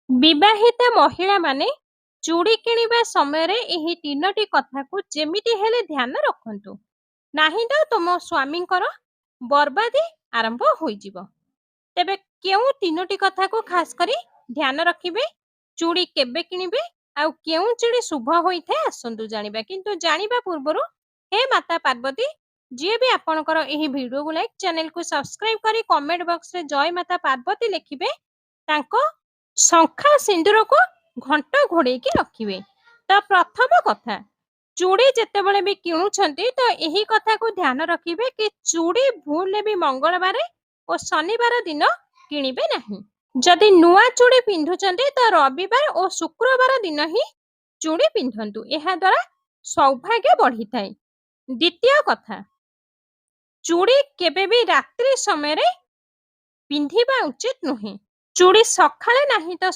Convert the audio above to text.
ବିବାହିତା ମହିଳାମାନେ ଚୁଡ଼ି କିଣିବା ସମୟରେ ଏହି ତିନୋଟି କଥାକୁ ଯେମିତି ହେଲେ ଧ୍ୟାନ ରଖନ୍ତୁ, ନାହିଁ ତ ତୁମ ସ୍ୱାମୀଙ୍କର ବର୍ବାଦୀ ଆରମ୍ଭ ହୋଇଯିବ। ତେବେ କେଉଁ ତିନୋଟି କଥାକୁ ଖାସ କରି ଧ୍ୟାନ ରଖିବେ, ଚୁଡ଼ି କେବେ କିଣିବେ ଆଉ କେଉଁ ଚୁଡ଼ି ଶୁଭ ହୋଇଥାଏ ଆସନ୍ତୁ ଜାଣିବା। କିନ୍ତୁ ଜାଣିବା ପୂର୍ବରୁ ହେ ମାତା ପାର୍ବତୀ, ଯିଏ ବି ଆପଣଙ୍କର ଏହି ଭିଡିଓକୁ ଲାଇକ୍, ଚ୍ୟାନେଲକୁ ସବସ୍କ୍ରାଇବ କରି କମେଣ୍ଟ ବକ୍ସରେ ଜୟ ମାତା ପାର୍ବତୀ ଲେଖିବେ, ତାଙ୍କ ଶଙ୍ଖା ସିନ୍ଦୁରକୁ ଘଣ୍ଟ ଘୋଡେଇକି ରଖିବେ। ତ ପ୍ରଥମ କଥା, ଚୁଡ଼ି ଯେତେବେଳେ ବି କିଣୁଛନ୍ତି ତ ଏହି କଥାକୁ ଧ୍ୟାନ ରଖିବେ କି ଚୁଡ଼ି ଭୁଲରେ ବି ମଙ୍ଗଳବାର ଓ ଶନିବାର ଦିନ କିଣିବେ ନାହିଁ। ଯଦି ନୂଆ ଚୁଡ଼ି ପିନ୍ଧୁଛନ୍ତି ତ ରବିବାର ଓ ଶୁକ୍ରବାର ଦିନ ହିଁ ଚୁଡ଼ି ପିନ୍ଧନ୍ତୁ, ଏହାଦ୍ୱାରା ସୌଭାଗ୍ୟ ବଢିଥାଏ। ଦ୍ୱିତୀୟ କଥା, ଚୁଡ଼ି କେବେ ବି ରାତ୍ରି ସମୟରେ ପିନ୍ଧିବା ଉଚିତ ନୁହେଁ। ଚୁଡ଼ି ସକାଳେ ନାହିଁ ତ